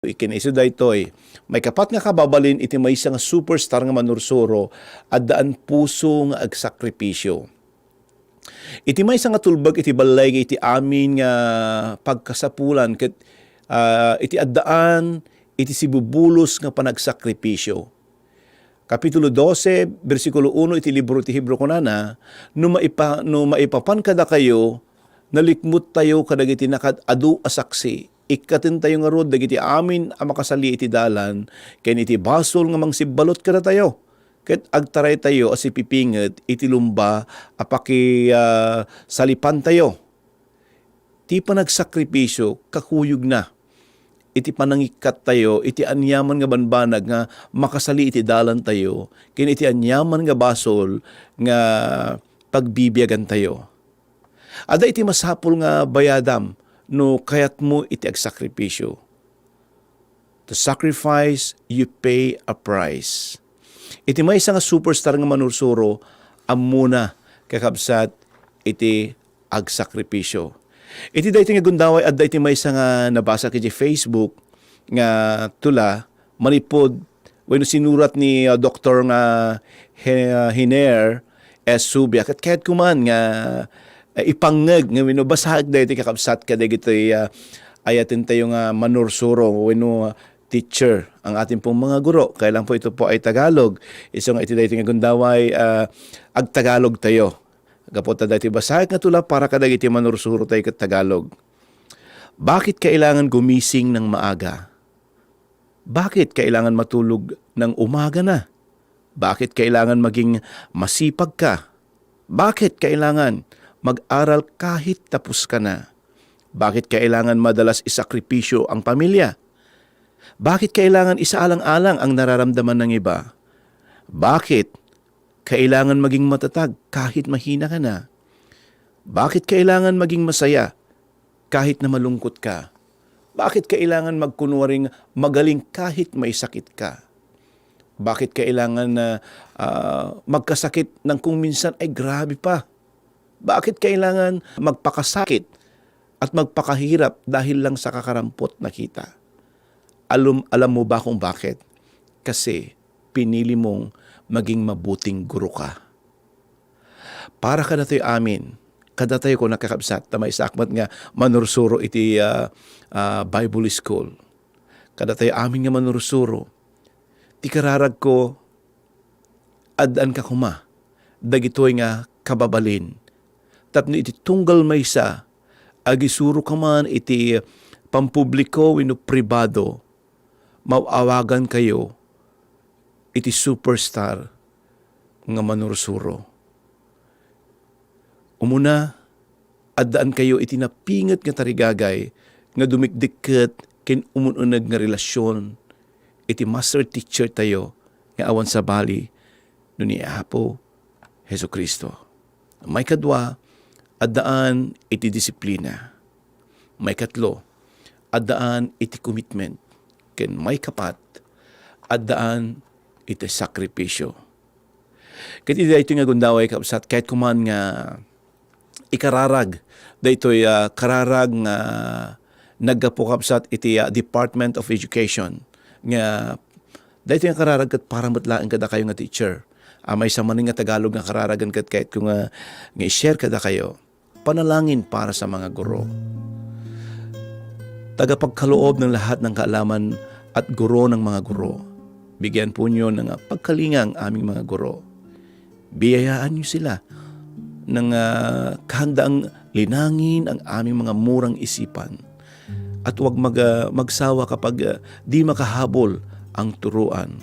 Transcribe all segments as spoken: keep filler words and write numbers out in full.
Ken isu daytoy, maikapat nga kababalin iti maysa nga superstar nga manursuro, addaan puso nga agsakripisyo. Iti maysa nga tulbek iti balleg iti amin nga pagkasapulan ket, ah, iti addaan iti sibubulos nga panagsakripisyo. Kapitulo dose, bersikulo uno iti libro ti Hebreo kunana, "No maipa-, no maipapan kadakayo, nalikmuttayo kadagiti nakaad-adu a saksi. Ikkatentayo ngarud dagiti amin a makasali iti dalan ken iti basol nga mangsibbalot kadatayo, ket agtaraytayo a sipipinget iti lumba a paki-, ah, salipantayo." Ti panagsakripisyo kakuyogna iti panangikkattayo iti aniaman nga banbanag nga makasali iti dalantayo ken iti aniaman nga basol nga pagbibiagantayo. Adda iti masapul nga bayadam no kayatmo iti agsakripisyo. To sacrifice, you pay a price. Iti maysa nga superstar nga manursuro, ammona, kakabsat, iti agsakripisyo. Iti daytoy nga gundaway, adda iti maysa nga nabasa iti Facebook nga tula, manipud wenno sinurat ni, ah, Doktor nga He-, ah, Hiner S. Subia. Ket kayatko man nga, ah, ipangngeg nga wenno basaek daytoy kakabsat kadagitoy, ah, ayatentayo nga manursuro wenno, ah, teacher. Ang ating pong mga guro, kailan po ito po ay Tagalog. Isu nga iti daytoy nga gundaway, ah, agtagalogtayo. Gapu ta daytoy basaek nga tula para kadagiti manursurotayo ket Tagalog. Bakit kailangan gumising ng maaga? Bakit kailangan matulog ng umaga na? Bakit kailangan maging masipag ka? Bakit kailangan mag-aral kahit tapos ka na? Bakit kailangan madalas isakripisyo ang pamilya? Bakit kailangan isaalang-alang ang nararamdaman ng iba? Bakit kailangan maging matatag kahit mahina ka na? Bakit kailangan maging masaya kahit na malungkot ka? Bakit kailangan magkunwaring magaling kahit may sakit ka? Bakit kailangan na, ah, magkasakit nang kung minsan ay grabe pa? Bakit kailangan magpakasakit at magpakahirap dahil lang sa kakarampot na kita? Alum-, alam mo ba kung bakit? Kasi pinili mong maging mabuting guro ka. Para kadatayo amin, kadatayo ko nakakabsat, ta maysaak met nga manursuro iti, ah, ah, Bible School. Kadatayo amin nga manursuro, ti kararag ko, addaan ka koma dagitoy nga kababalin. Tapno iti tunggal maysa, agisuro ka man iti pampubliko wenno pribado, maawagan kayo iti superstar nga manursuro. Umuna, addaan kayo iti napinget nga tarigagay nga dumikdikket ken umun-uneg nga relasyon iti master teacher tayo nga awan sabali no ni Apo Jesu-Cristo. Maikadua, addaan iti disiplina. Maikatlo, addaan iti commitment. Ken maikapat, addaan iti sakripisyo. Ket iti daytoy nga gundaway, kabsat, kayatko man nga ikararag daytoy, ah, kararag nga naggapu, kabsat, iti, ah, Department of Education nga daytoy nga kararag ket para met laeng kadakayo nga teacher. Ah, maysa manen nga Tagalog nga kararagan ket kayatko nga, nga i-share kadakayo. Panalangin para sa mga guro. Tagapagkaloob ng lahat ng kaalaman at guro ng mga guro, bigyan po niyo ng pagkalinga ang aming mga guro. Biyayaan niyo sila ng, ah, kahandaang linangin ang aming mga murang isipan. At huwag mag-, ah, magsawa kapag, ah, di makahabol ang turuan.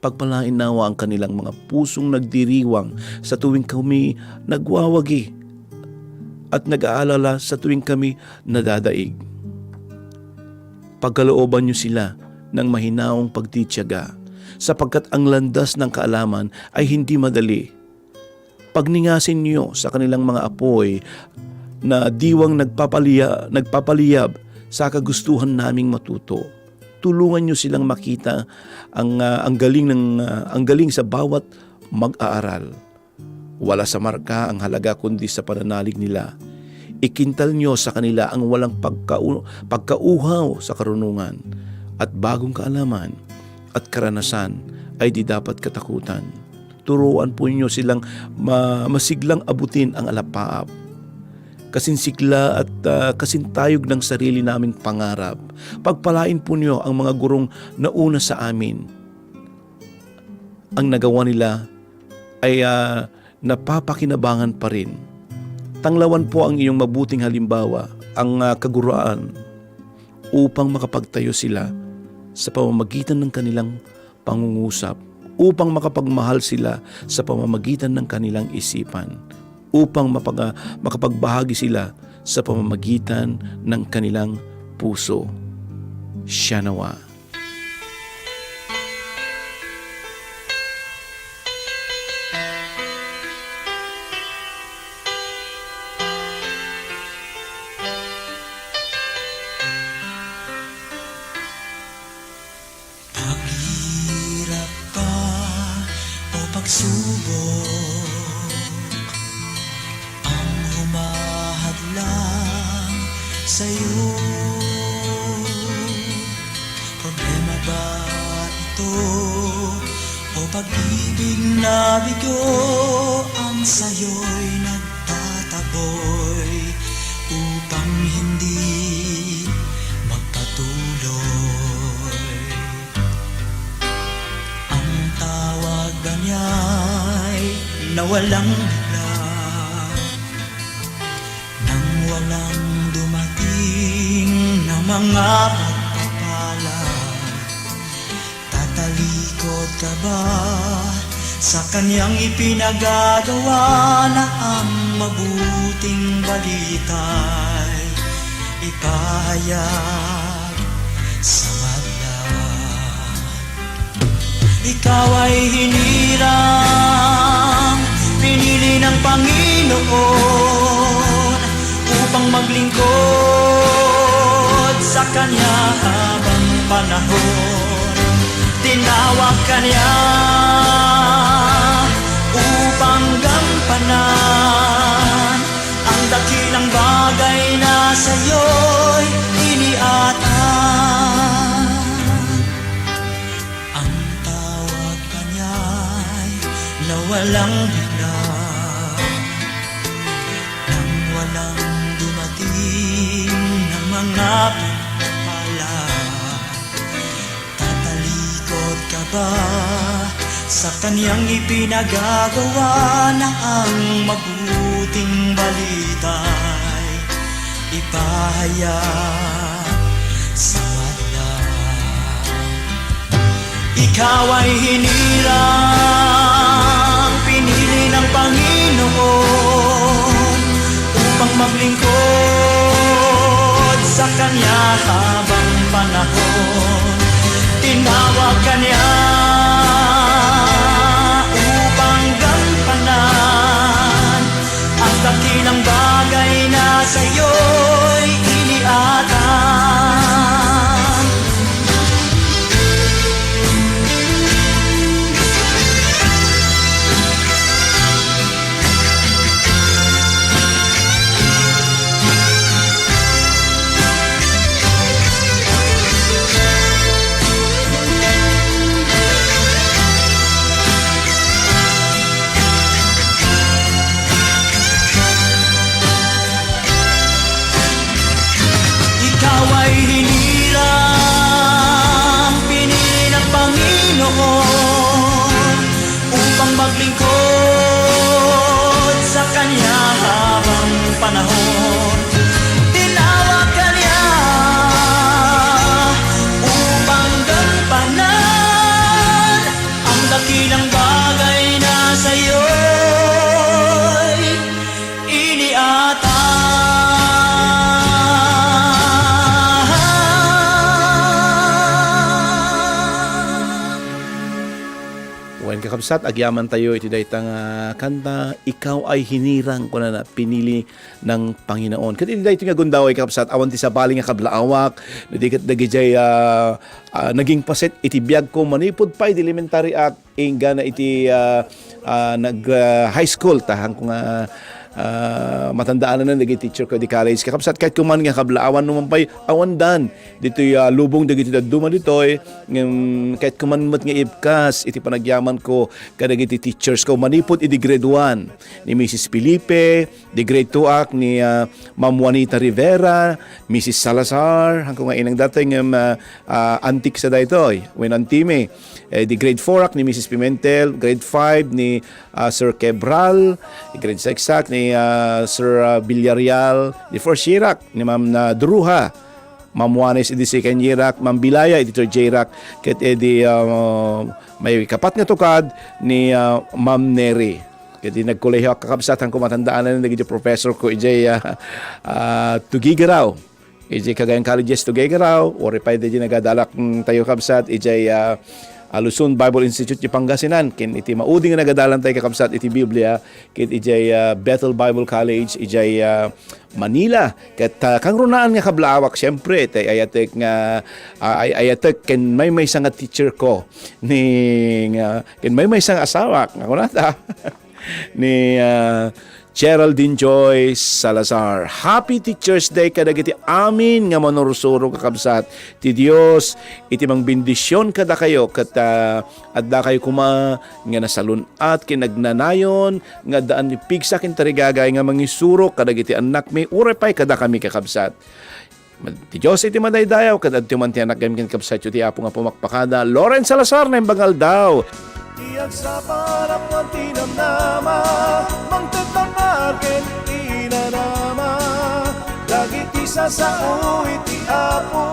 Pagpalain nawa ang kanilang mga pusong nagdiriwang sa tuwing kami nagwawagi at nag-aalala sa tuwing kami nadadaig. Pagkalooban niyo sila ng mahinaong pagtitiyaga, sapagkat ang landas ng kaalaman ay hindi madali. Pagningasin niyo sa kanilang mga apoy na diwang nagpapaliya-, nagpapaliyab sa kagustuhan naming matuto. Tulungan niyo silang makita ang, ah, ang galing ng, ah, ang galing sa bawat mag-aaral. Wala sa marka ang halaga kundi sa pananalig nila. Ikintal niyo sa kanila ang walang pagkau-, pagkauhaw sa karunungan. at bagong kaalaman at karanasan ay di dapat katakutan. Turuan po ninyo silang ma-, masiglang abutin ang alapaap. Kasin sigla at, ah, kasintayog ng sarili naming pangarap. Pagpalain po niyo ang mga gurong nauna sa amin. Ang nagawa nila ay, ah, napapakinabangan pa rin. Tanglawan po ang iyong mabuting halimbawa, ang, ah, kaguraan, upang makapagtayo sila sa pamamagitan ng kanilang pangungusap, upang makapagmahal sila sa pamamagitan ng kanilang isipan, upang mapaga-, makapagbahagi sila sa pamamagitan ng kanilang puso. Siya nawa. Paghirap pa o pagsubok ang humahadlang sa'yo. Problema ba ito o pag-ibig na bigo ang sa'yo'y nagtataboy upang hindi magpatuloy? Ang tawag ba niya'y nawalang bigla nang walang dumating na mga pagpapala? Tatalikod ka ba sa kanyang ipinagagawa na ang mabuting balita'y ipahayag sa madla? Ikaw ay hinirang, pinili ng Panginoon upang maglingkod sa Kanya habang panahon. Tinawag Ka Niya upang gampanan ang dakilang bagay na sa'yo'y iniatang. Ang tawag Ka Niya'y nawalang bigla nang walang dumating na mga pagpapala. Tatalikod ka ba sa Kanyang ipinagagawa na ang mabuting balita'y ipahayag sa madla? Ikaw ay hinirang, pinili ng Panginoon upang maglingkod sa Kanya habang panahon. Tinawag Ka Niya upang gampanan ang dakilang bagay na sa'yo'y iniatang. Ikaw ay hinirang, pinili ng Panginoon upang maglingkod sa Kanya habang panahon. Tinawag Ka Niya upang gampanan ang dakilang bagay na sa'yo'y iniatang. Wen, kakabsat, agyaman tayo iti dayta nga kanta, Ikaw ay Hinirang, kunana, pinili ng Panginoon. Ket iti daytoy nga gundaway, kakabsat, awan ti sabali nga kablaawak, no di ket dagidiay, ah, ah, naging paset iti biagko manipud pay idi elementary ak, inggana iti, ah, ah, nag, ah, high school, ta haanko nga, ah, matandaananen dagiti teacher ko idi college. Kakabsat, kayatko man nga kablaawan no man pay awandan ditoy, ah, lubong dagiti dadduma ditoy, ngem kayatko man met nga ibkas iti panagyamanko kadagiti teachers ko manipud idi grade one, ni Missus Felipe, di grade two ak ni, ah, Ma'am Juanita Rivera, Missus Salazar, hanko nga inang dati ngem, ah, ah, antik sa daytoy, wenno antimi. Eh, di grade four ak ni Missus Pimentel, grade five ni, ah, Sir Kebral, di grade six ak ni, ah, Sir, ah, Villarreal, di first year ak ni Ma'am na Druha, Ma'am Juanes idi second year ak, Ma'am Bilaya idi third year ak, ket idi, ah, may kapat nga tukad ni, ah, Ma'am Neri. Ket idi nagkolehiyo ak, kakabsat, hanko matandaanan dagiti professor ko idiay, ah, ah, Tuguegarao. Idiay Cagayan Colleges Tuguegarao, uray pay daydi nagadalak, mm, tayo, kabsat, idiay, ah, ah, Luzon Bible Institute ti Pangasinan, ken iti maudi nga nagadalantay, kakabsat, iti Biblia, ket idiay, ah, Bethel Bible College, idiay, ah, Manila. Ket, ah, kangrunaan nga kablaawak, siempre, tay ayatek nga, ah, ay-, ayatek ken maymaysa nga teacher ko, ni, nga, ken maymaysa nga asawak, nga kunata, ni, ah, Geraldine Joy Salazar. Happy Teacher's Day kadagiti amin nga manursuro, kakabsat. Ti Dios iti mangbendision kadakayo ket, ah, addakayo koma nga nasalun-at ken nagnanayon nga addaan ni pigsa ken tarigagay nga mangisuro kadagiti annakmi uray pay kadakami, kakabsat. Ti Dios iti madaydayaw, ket adtoy man ti anak ken kabsatyo ti Apo nga pumakpakada, Loren Salazar, Naimbag nga Aldaw. Ti agsapara pagtinamnama, mangted-angar ken inanama, dagiti sasao iti Apo,